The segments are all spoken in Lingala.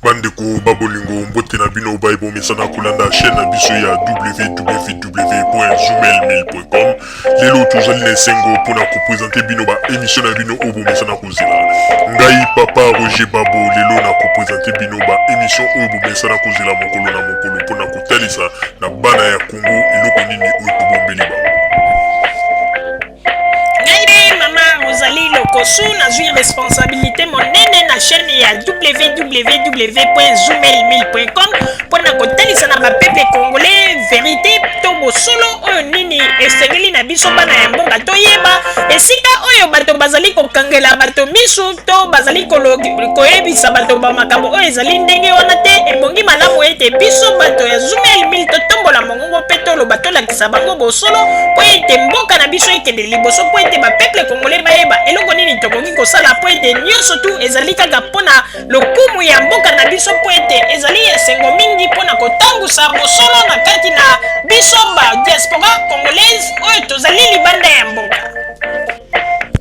Bandeko ba bolingo mbote na bino baye bomesana kolanda chaîne na biso ya www.zoomail1000.com. Lelo tozali na esengo mpona kopresente bino ba émission na bino oyo bomesana kozela. Ngai papa Roger Babo lelo na kopresente bino ba émission oyo bomesana kozela mokolo na mokolo mpona kotalisa na bana ya Congo eloko nini oyo tobombeli bango. Ngai nde mama Rosalie Lokosu nazwi responsabilité monene na chaîne ya www.zoomail1000.com mpo na kotalisa na bapeuple congolais verité to bosolo oyo nini esengeli na biso bana ya mboka toyeba esika oyo bato bazali kokangela bato misu to bazali koyebisa bato bamakambo oyo ezali ndenge wana te. Ebongi malamu ete biso bato ya Zoomail 1000 totombola mongongo mpe toloba, tolakisa bango bosolo mpo ete mboka na biso ekende liboso, mpo ete bapeuple congolais bayeba eloko nini tokoki kosala, mpo ete nyonso tu ezali kaka mpo na lokumu ya mboka na biso, mpo ete ezali esengo mingi mpo na kotambusa bosolo na kati na biso ba diaspora congolaise oyo tozali libanda ya mboka.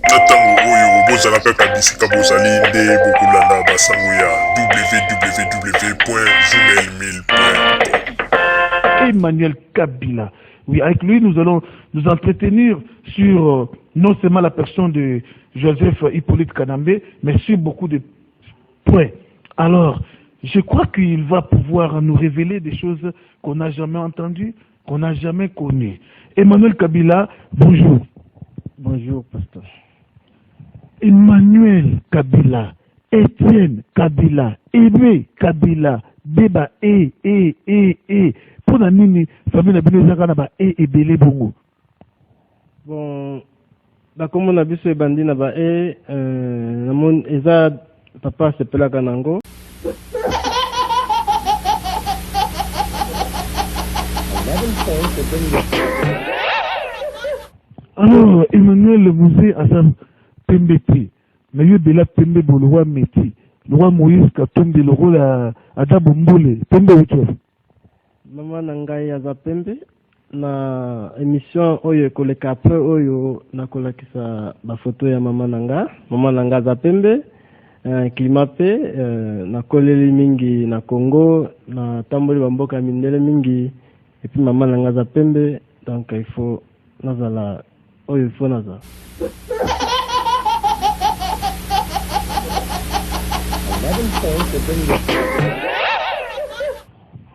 Na ntango oyo bozala kaka bisika bozali nde bokolanda basango ya www.zoomail1000.com. Emmanuel Kabila. Oui, avec lui, nous allons nous entretenir sur non seulement la personne de Joseph Hippolyte Kanambe, mais sur beaucoup de points. Alors, je crois qu'il va pouvoir nous révéler des choses qu'on n'a jamais entendues, qu'on n'a jamais connues. Emmanuel Kabila, bonjour. Bonjour, pasteur. Emmanuel Kabila, Etienne Kabila, Aimé Kabila, Beba E, E, E, E. Pour nini, famille na bino ezaka na ba E ebele bongo. Bon, bakombo na biso ebandi na ba E, namoni eza papa asepelaka nango. Alors, Emmanuel Mzee aza pembe te, mais yo ebela pembe bo le roi Meti, le roi Moïse Katumbi, le roi Ada Bombole, pembe wuti wapi? Mama na ngai aza pembe. Na émission oyo ekoleka après oyo nakolakisa ba photo ya mama na nga. Mama na nga aza pembe, climat pe, nakoleli mingi na Congo, natamboli ba mboka ya mindele mingi, et puis mama na nga aza pembe, donc il faut nazala oyo il faut nazala.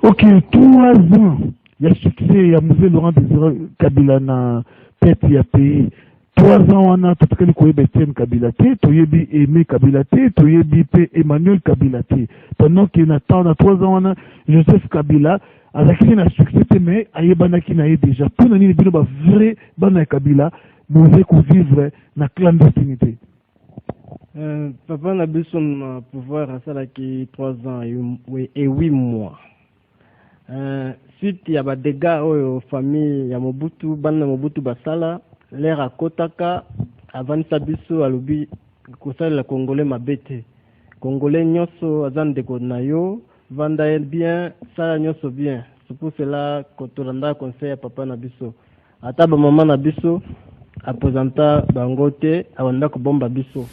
Ok, 3 ans ya succès ya Mzee Laurent Désiré Kabila na tête ya pays. 3 ans wana totikali koyeba Etienne Kabila te, toyebi Aimé Kabila te, toyebi pe Emmanuel Kabila te. Pendant que na temps na 3 ans wana Joseph Kabila azalaki na succès te, mais ayebanaki na ye déjà. Pona nini bino ba vrai bana ya Kabila boze ko vivre na clandestinité? Papa na biso na pouvoir asalaki 3 ans et 8 mois. Suite ya ba dégâts oyo famille ya Mobutu, bana na Mobutu basala, l'air akotaka avandisa biso alobi kosalela Congolais mabe te. Congolais nyonso aza ndeko na yo, vanda ye bien, sala nyonso bien. C'est pour cela que tolanda conseil ya papa na biso. Ata ba mama na biso apresenta bango te, abanda kobomba biso.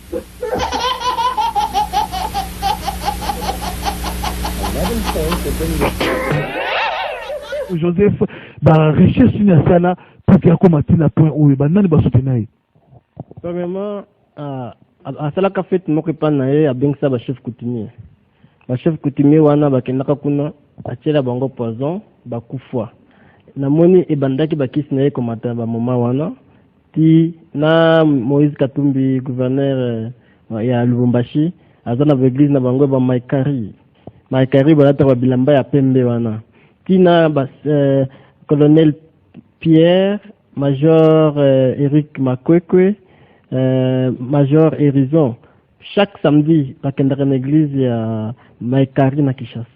Joseph ba recherche nini asala pour que akoma ti na point oyo, ba nani ba soutenir ye? Premièrement, asalaka fête moko epai na ye, abengisa ba chef coutumier. Ba chef coutumier wana bakendaka kuna, atiela bango poison, bakufa. Namoni ebandaki bakisi na ye komata ba moment wana ti na Moïse Katumbi, gouverneur ya Lubumbashi, aza na ba église na bango ba Maikari. Maikari balataka ba bilamba ya pembe wana. Ti na ba colonel Pierre, major Eric Makwekwe, major Horizon. Chaque samedi bakendaka na église ya Maikari na Kinshasa.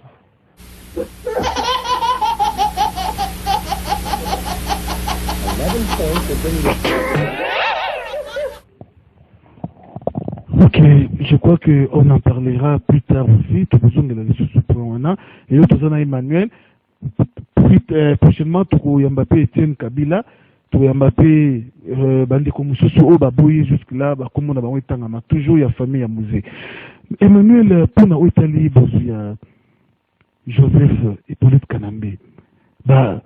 Ok, je crois que on en parlera plus tard aussi. Tozongela lisusu point wana. Et yo toza na Emmanuel. Puis prochainement tokoyamba pe Etienne Kabila. Toyamba pe bandeko mosusu oyo baboyi jusque là bakombo na bango etangama toujours ya famille ya Mzee. Emmanuel, pona oyo etali bozwi ya Joseph Hippolyte Kanambe, ba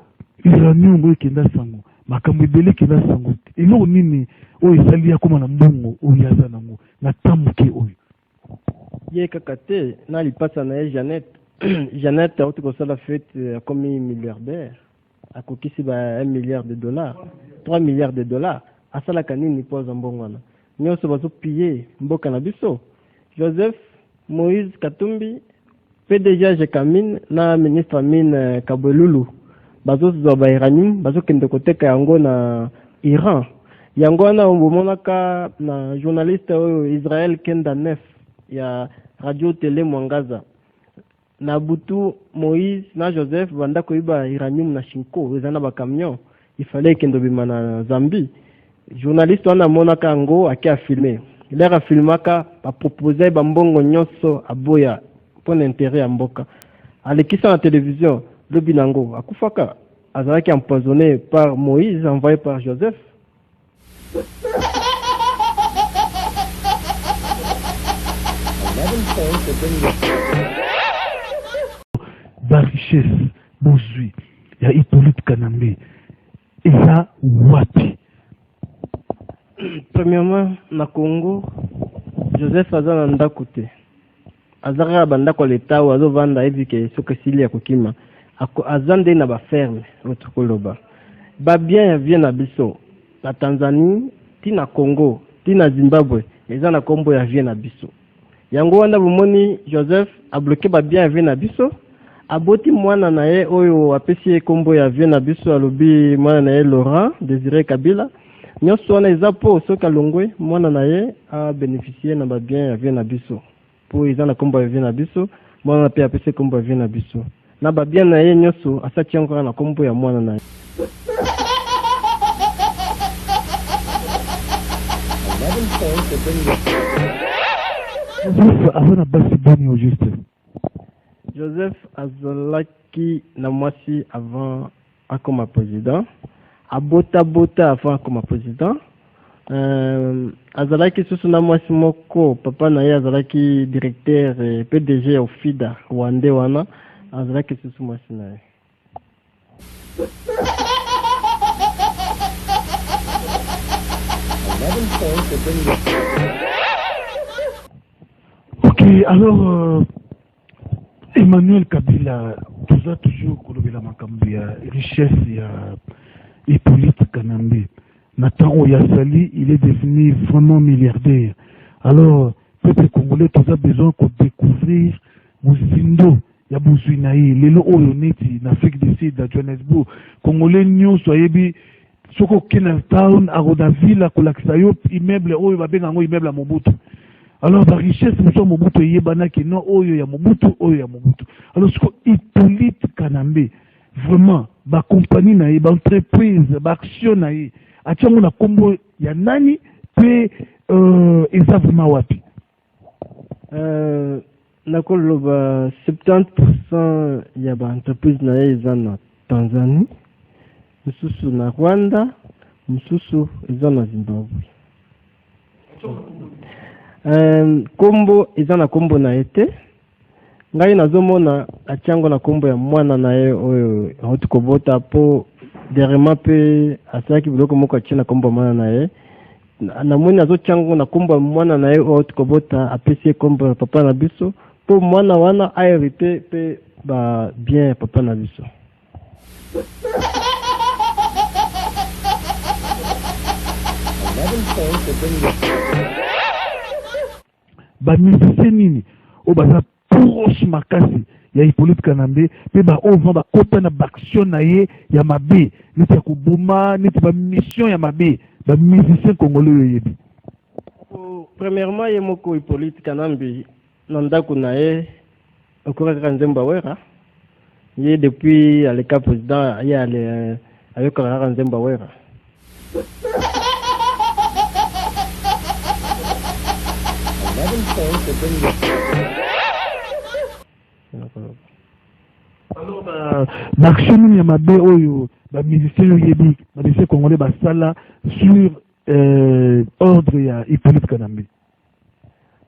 uranium oyo ekenda sango, makambo ebele ekenda sango, eloko nini oyo esali ye akoma na mbongo oyo ye aza nango na temps moke oyo? Ye kaka te na lipasa na ye Jeannette. Jeannette auti kosala fete, akomi milliardaire. Akokisi ba 1 milliard de dollars, 3 milliards de dollars. Asalaka nini mpo azwa mbongo wana nyonso? Bazopille mboka na biso. Joseph Moïse Katumbi, PDG ya Gecamine na ministre ya mine Kabwelulu bazozwa ba uranium, bazokende koteka yango na Iran. Yango wana bomonaka na journaliste oyo Israël Kenda Nef ya radio tele Mwangaza. Na butu Moïse na Joseph banda koyiba uranium na Shinko eza na ba camion, il fallait ekende obima na Zambie. Journaliste wana amonaka yango ake a filmer. L'heure a filmaka ba proposa ye ba mbongo nyonso aboya mpo na interet ya mboka. Alekisa na television lobi na yango akufaka, azalaki empoisonne par Moïse envoye par Joseph. Ba richesse, bozwi ya Hyppolite Kanambe eza wapi? Premièrement, na Congo, Joseph aza na ndako te. Aza kaka ba ndako ya l'etat oyo azovanda, ayebi ke soki esili ya kokima. Aza nde na ba ferme oyo tokoloba. Ba bien ya vie na biso na Tanzanie, ti na Congo, ti na Zimbabwe eza na kombo ya vie na biso. Yango wana bomoni Joseph a bloquer ba bien ya vie na biso, aboti mwana na ye oyo apesi ye kombo ya vie na biso, alobi mwana na ye Laurent Desire Kabila. Nyonso wana eza po soki alongwe mwana na ye a beneficier na ba bien ya vie na biso, po eza na kombo ya vie na biso. Mwana wana pe apesi kombo ya vie na biso na ba bien na ye nyonso, asati yango kaka na kombo ya mwana na ye. Joseph aza na basi boni au juste? Joseph azalaki na mwasi avant akoma president, abota bota avant akoma president. Azalaki susu na mwasi moko, papa na ye azalaki directeur PDG ya Ofida Rwandais, wana azalaki susu mwasi na ye. Ok, alors Emmanuel Kabila, toza toujours kolobela makambo ya richesse ya Hippolyte Kanambe. Na temps oyo asali, il est devenu vraiment milliardaire. Alors peuple congolais toza besoin ko découvrir mozindo ya bozwi na ye lelo oyo neti na Afrique du Sud, na Johannesburg, congolais nyonso ayebi soki okende na town ako na ville akolakisa yo immeuble oyo babenga yango immeuble ya Mobutu. Alors ba richesse mosusu ya Mobutu eyebanaki non, oyo ya Mobutu, oyo ya Mobutu. Alors siko Hippolyte Kanambe vraiment ba compagnie na ye, ba entreprise, ba action na ye atia yango na kombo ya nani pe eza vraiment wapi? Nakoloba 70% ya ba entreprise na ye eza na Tanzanie, mosusu na Rwanda, mosusu eza na Zimbabwe. Kombo eza na kombo na ye te. Ngai nazomona atiango na kombo ya mwana na ye oyo auti kobota, po dernièrement pe asalaki biloko moko atie na kombo ya mwana na ye. Namoni azotiango na kombo ya mwana na ye oyo auti kobota, apesi ye kombo ya papa na biso po mwana wana a hérité pe ba bien ya papa na biso. Ba musiciens nini oyo baza proche makasi ya Hippolyte Kanambe pe ba oyo vraiment bakota na ba action na ye ya mabe neti ya koboma, neti ba mission ya mabe, ba musiciens congolais oyo oyebi? Premièrement, ye moko Hippolyte Kanambe na ndako na ye okoka kaka nzembo ya Wera. Ye depuis aleka président, ye ale ayokaka kaka nzembo ya Wera. Alors ba action nini ya mabe oyo Ba musiciens oyebi, ba musiciens congolais basala sur ordre ya Hippolyte Kanambe?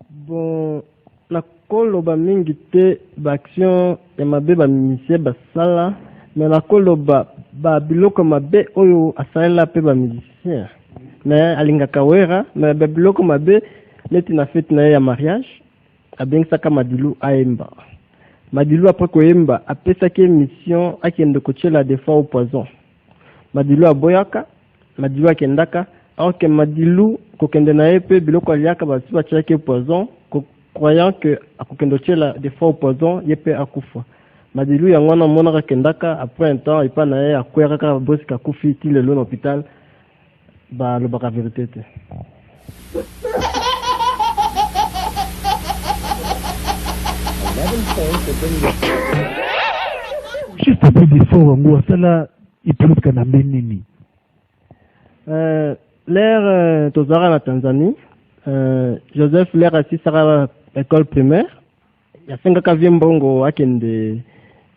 Bon, nakoloba mingi te ba action ya mabe ba musiciens basala, mais nakoloba ba biloko mabe oyo asalela pe ba musiciens. Mais alingaka Werra, mais ba biloko mabe neti na fete na ye ya mariage, abengisaka Madilu ayemba. Madilu après koyemba, apesaki ye mission akende kotiela Defao poison. Madilu aboyaka, Madilu akendaka, or que Madilu kokende na ye pe biloko aliaka basi batielaki ye poison, croyant que akokende kotiela Defao poison ye pe akufa. Madilu yango wana omonaka akendaka, après un temps epa na ye akweyaka kaka brusque akufi ti lelo na hopital balobaka verite te. Juste après Defao yango asala Hippolyte Kanambe nini? L'heure tozalaka na Tanzanie, Joseph l'heure asisaka ecole primaire, asengaka vie mbongo akende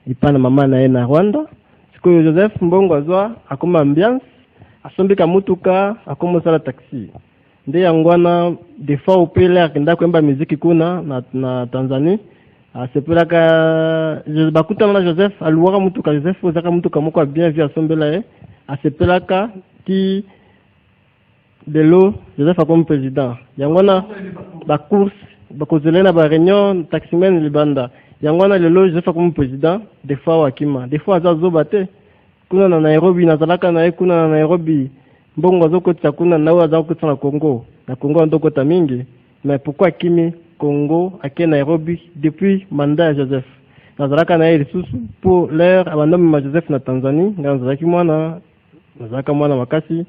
epa na mama na ye na Rwanda. Sikoyo Joseph mbongo azwa akoma ambiance, asombika mutuka, akoma osala taxi. Nde yango wana des fois ope l'heure akenda koyemba musique kuna na Tanzanie, asepelaka bakutana na Joseph, aluwaka mutuka Joseph ozaka mutuka moko ya bien vu asombela ye, asepelaka ti lelo Joseph akomi président. Yango wana ba course bakozela na ba réunion taximan libanda. Yango wana lelo Joseph akomi président, des fois akima, des fois aza zoba te. Kuna na Nairobi nazalaka na ye kuna na Nairobi, mbongo azokotisa kuna na oyo aza kokotisa na Congo, na Congo andokota mingi. Mais pourquoi akimi Congo ake Nairobi depuis mandat ya Joseph? Nazalaka na ye lisusu pour l'heure abanda mema Joseph na Tanzanie, ngai nazalaki mwana, nazalaka mwana makasi.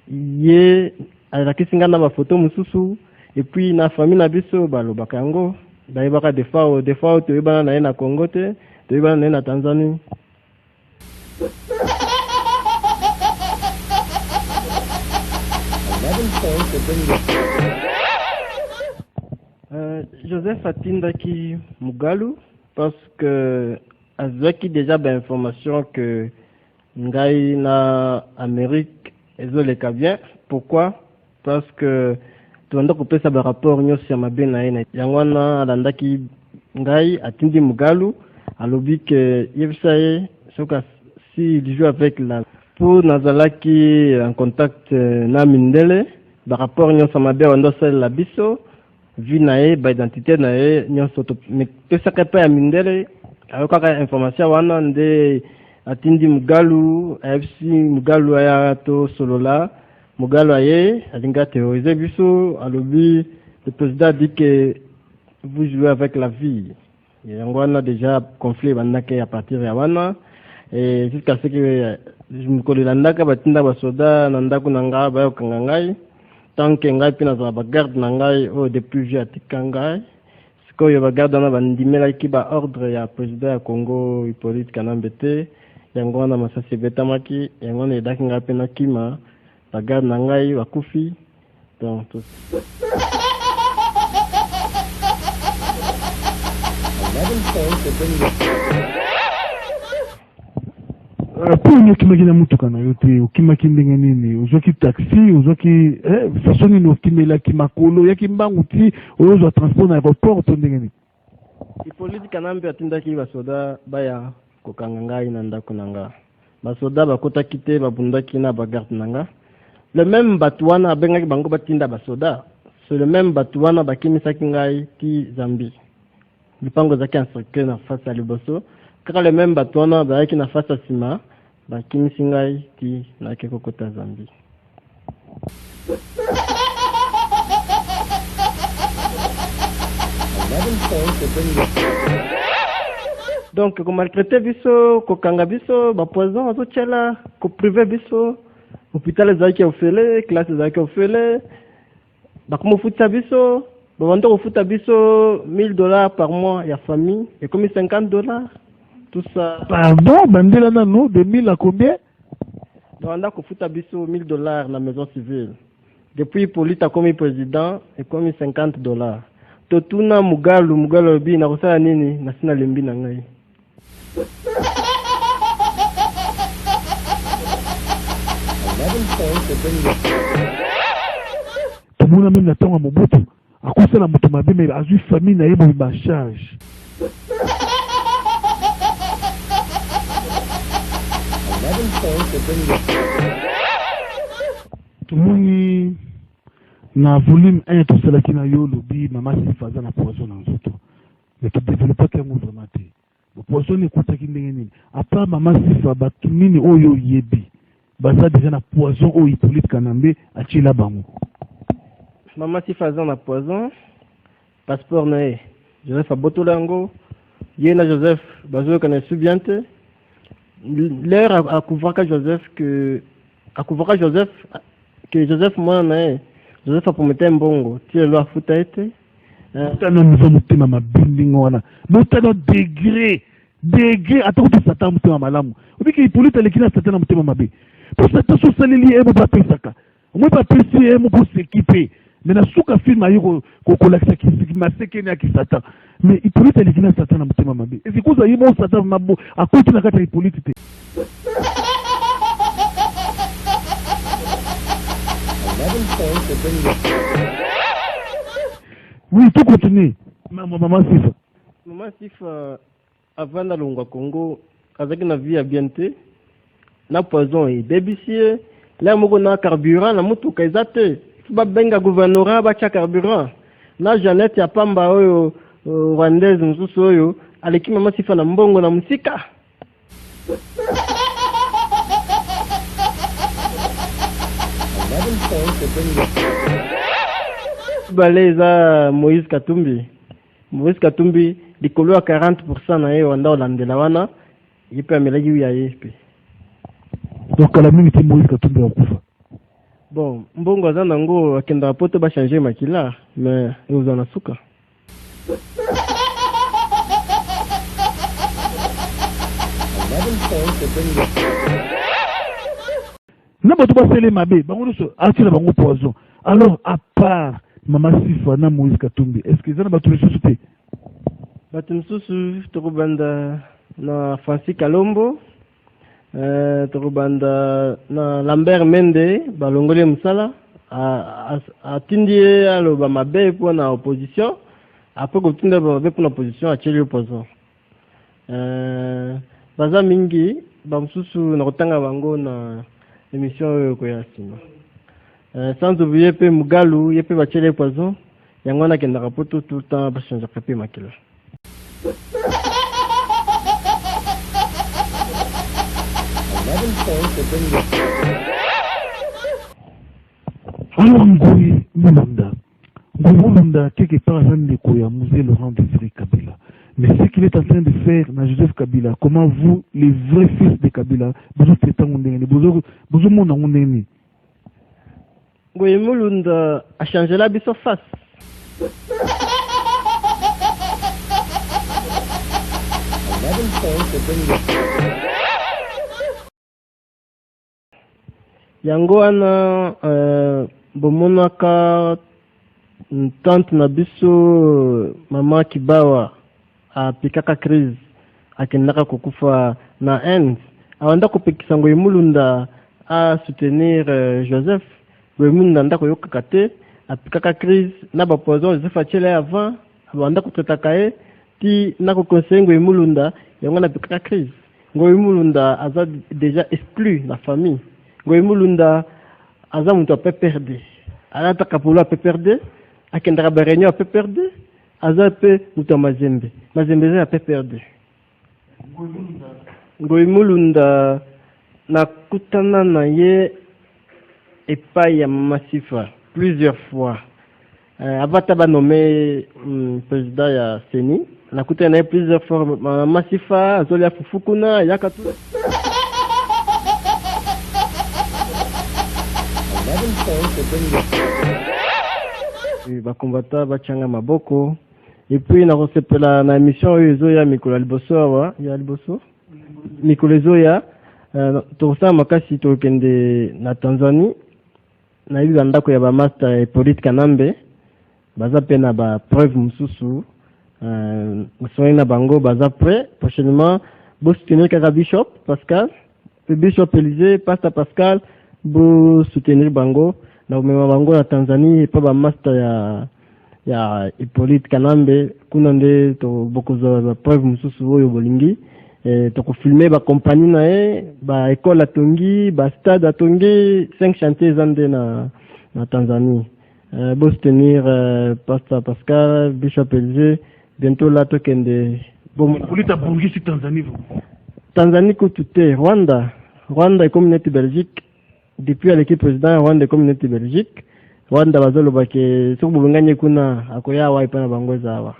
Ye alakisi ngai na ba photo mosusu, et puis na famille na biso balobaka yango, bayebaka des fois, des fois toyebana na ye na Congo te, toyebana na ye na Tanzanie. Joseph atindaki Mugalu parce que azwaki déjà ba information que ngai na Amérique ezoleka bien. Pourquoi? Parce que tobanda kopesa ba rapport nyonso ya mabe na ye na yango wana alandaki ngai, atindi Mugalu, alobi ke yebisa ye soki si il joue avec la po nazalaki en contact na mindele, ba rapport nyonso ya mabe abanda osalela biso, vie na ye, ba identité na ye nyonso topesaka epai ya mindele. Ayokaka information wana nde atindi Mugalu, ayebisi Mugalu aya tosolola. Mugalu aye alingi aterroriser biso, alobi le président dit que vous jouez avec la vie. Yango wana déjà conflit ebandaki à partir ya wana, et jusqu'à ce que mokolo elandaka batinda basoda na ndako na nga baya kokanga ngai, tant que ngai mpe nazala bagarde na ngai oyo depuis vieux atika ngai. Sikoyo bagarde wana bandimelaki ba ordre ya président ya Congo Hippolyte Kanambe te, yango wana masasi ebetamaki, yango wana edaki ngai mpe nakima, bagarde na ngai bakufi. Donc tout. Mpo nini okimaki na motuka na yo te? Okimaki ndenge nini? Ozwaki taxi? Ozwaki façon nini okimelaki? Makolo oyaki mbangu ti ozwa transport na aéroport to ndenge nini? Hippolyte Kanambe atindaki basoda baya kokanga ngai na ndako na nga. Basoda bakotaki te, babundaki na bagarde na nga. Le même bato wana abengaki bango batinda basoda, c'est le même bato wana bakimisaki ngai ti Zambie. Lupango ezalaki encerclé na face ya liboso, kaka le même bato wana bayaki na face ya nsima, bakimisi ngai ti nayaki kokota Zambie. Donc komaltraite biso, kokanga biso, ba poison azotiela, koprive biso, hôpital ezalaki ofele, classe ezalaki ofele, bakomofutisa biso, babanda kofuta biso 1000 $ par mois ya famille, ekomi 50 $, tout ça. Pardon, bandela nano, de 1000 à combien? Babanda kofuta biso 1000 $ na maison civile. Depuis Hippolyte akomi président, ekomi 50 $. Totuna Mugalu, Mugalu alobi nakosala nini, nasi nalembi na ngai. Tomona meme na ntango ya Mobutu akosala moto mabe mais azwi famille na ye mobimba en charge. Tomoni na volume 1 tosalaki na yo olobi mama Sifa aza na poison na nzoto mais to developpaki yango vraiment te. Poison ekotaki ndenge nini? A part mama Sifa batu nini oyo oyebi baza dejà na poison oyo Hyppolite Kanambe atiela bango? Mama Sifa aza na poison, passeport na ye Joseph abotola yango, ye na Joseph bazoyokana lisusu bien te. L'heure akouvraka Joseph que akouvraka Joseph que Joseph mwana na ye, Joseph aprometa ye mbongo ti lelo afuta ye te. Botana niveau motema mabe ndenge wana botana degre degre ata kutu satan motema malamu obiki Hippolyte aleki na satan na motema mabe po satan so osaleli ye moko apesaka omoi mpe apesi ye moko oseki mpe me na suka film aye kolakisa masekeni ya kisatan mais Hippolyte aleki na satan na motema mabe esi kozala ye moko satan mabo akoti na kati ya Hippolyte te. Oui, tout continue. Maman, maman Sifa. Maman Sifa, avant alongwa Congo, azalaki na vie ya bien te. Na poison ebebisi ye. Lere moko na carburant na motuka eza te. Faut babenga gouvernorat batya carburant. Na Jeannette ya pamba oyo euh, rwandaise mosusu oyo aleki mama Sifa na mbongo na mosika. Mibale eza Moïse Katumbi. Moïse Katumbi likolo ya 40% na ye wanda olandela wana ye mpe amelaki ya ye mpe. Donc kala mingi te Moïse Katumbi akokufa. Bon, mbongo aza nango akendaka poto ba changer makila mais ekozala na suka. Na bato basali mabe bango nyonso atiela bango poison. Alors à part mama Sifa na Moïse Katumbi, est-ce que eza na bato misusu te? Bato mosusu tokobanda na Francis Kalombo, eh, tokobanda na Lambert Mende, balongoli ye mosala, atindi ye aloba mabe mpo na opposition, après kotinda aloba mabe mpo na opposition atieli ye poison. Eh, baza mingi bamosusu nakotanga bango na émission oyo ekoya nsima. Eh, sans oublier mpe Mugalu, ye mpe batieli ye poison, yango wana akendaka poto tout le temps bachangeaka mpe makila. Alors Ngoyi Mulunda, Ngoyi Mulunda quelque part aza ndeko ya Mzee Laurent Désiré Kabila. Mais ce qu'il est en train de faire na Joseph Kabila, comment vous les vrais fils de Kabila bozo traiter yango ndenge nini? Bozo bozo mona yango ndenge nini? Ngoyi Mulunda a changela biso face. Yango wana euh, bomonaka tante na biso mama Kibawa apikaka crise akendaka kokufa na Inde abanda kopekisa Ngoyi Mulunda a soutenir euh, Joseph Ngoyi Mulunda ndako oyokaka te apikaka crise na ba poison Joseph atiela ye avant abanda kotraitaka ye ti na koconseille Ngoyi Mulunda yango wana apikaka crise Ngoyi Mulunda aza dejà exclu na famille Ngoyi Mulunda aza moto ya PPRD alataka polo ya PPRD akendaka ba réunion ya PPRD aza pe moto ya Mazembe Mazembe eza ya PPRD Ngoyi Mulunda nakutana na ye epai ya Mama Sifa plusieurs fois euh, avant ata banome mm, président ya CENI nakutana na ye plusieurs fois Mama Sifa azolia fufu kuna ayaka tu bakombata batianga maboko et puis nakosepela na émission oyo ezoya mikolo ya liboso awa ya liboso mikolo ezoya euh, tokosala makasi tokokende na Tanzanie nayebi bandako ya bamaster ya Hippolyte Kanambe baza mpe na ba preuve mosusu euh, soki na bango baza prêt prochainement bosoutenir kaka Bishop Pascal mpe Bishop Elysée Pasteur Pascal. Bo soutenir bango na komema bango na Tanzanie epa ba master ya ya Hippolyte Kanambe kuna nde to bokozwa ba preuve mosusu oyo bolingi. Eh, tokofilme ba compagnie na ye ba école atongi ba stade atongi 5 chantier eza nde na, na Tanzanie. Eh, bo soutenir eh, Pasteur Pascal Bishop Elysée bientôt là tokende bomona Hippolyte abongisi Tanzanie vraiment. Tanzanie kutu te Rwanda Rwanda ekomi neti Belgique depuis aleki président ya Rwanda ekomi neti Belgique Rwanda bazoloba ke soki bobengani ye kuna akoya awa epai na bango eza awa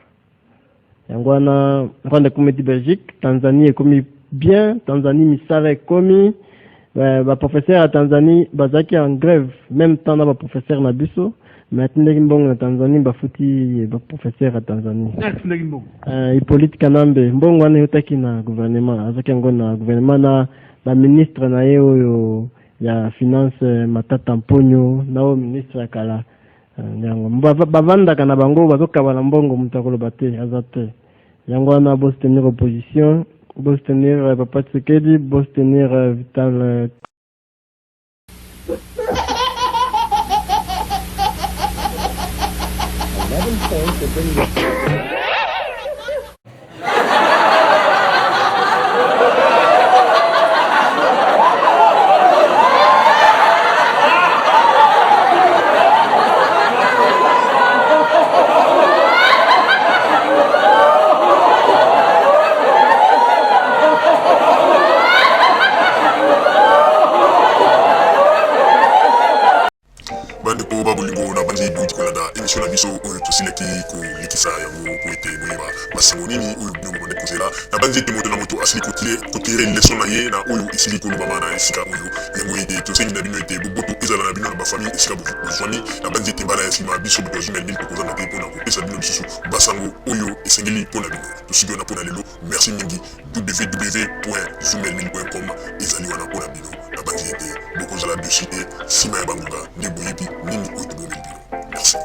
yango wana Rwanda ekomi neti Belgique Tanzanie ekomi bien Tanzanie misala ekomi ba professeur ya Tanzanie bazalaki en grève même temps na ba professeur na biso mais atindaki mbongo na Tanzanie bafuti ba professeur ya Tanzanie. Atindaki mbongo? Hippolyte Kanambe mbongo wana eutaki na gouvernement, azwaki yango na gouvernement na ba ministre na ye oyo ya finance Matata Mponyo na oyo ministre ya kala yango bavandaka na bango bazokabana mbongo, moto akoloba te aza te. Yango wana bo soutenir opposition, bo soutenir Papa Tshisekedi, bo soutenir Vital. Bandeko ba bolingo, na banzi bouti kolanda emission na biso oyo tosilaki kolekisa yango mpo ete boyeba basango nini oyo bino bobandaki kozela. Na banzi ete moto na moto asili kotire leson na ye na oyo esili kolobama na esika oyo. Yango ete tosengi na bino ete boboto ezala na bino na bafamille esika bozwami. Na banzi ete mbala ya nsima biso bato ya Zumel 1000 tokozanga te mpo na kopesa bino lisusu basango oyo esengeli mpo na bino. Tosuki wana mpo na lelo. Merci mingi. www.zumel1000.com ezali wana mpo na bino. Nabanzi ete bokozala dessus te nsima ya bangonga nde boyebi nini oyo tobombeli bino. Merci.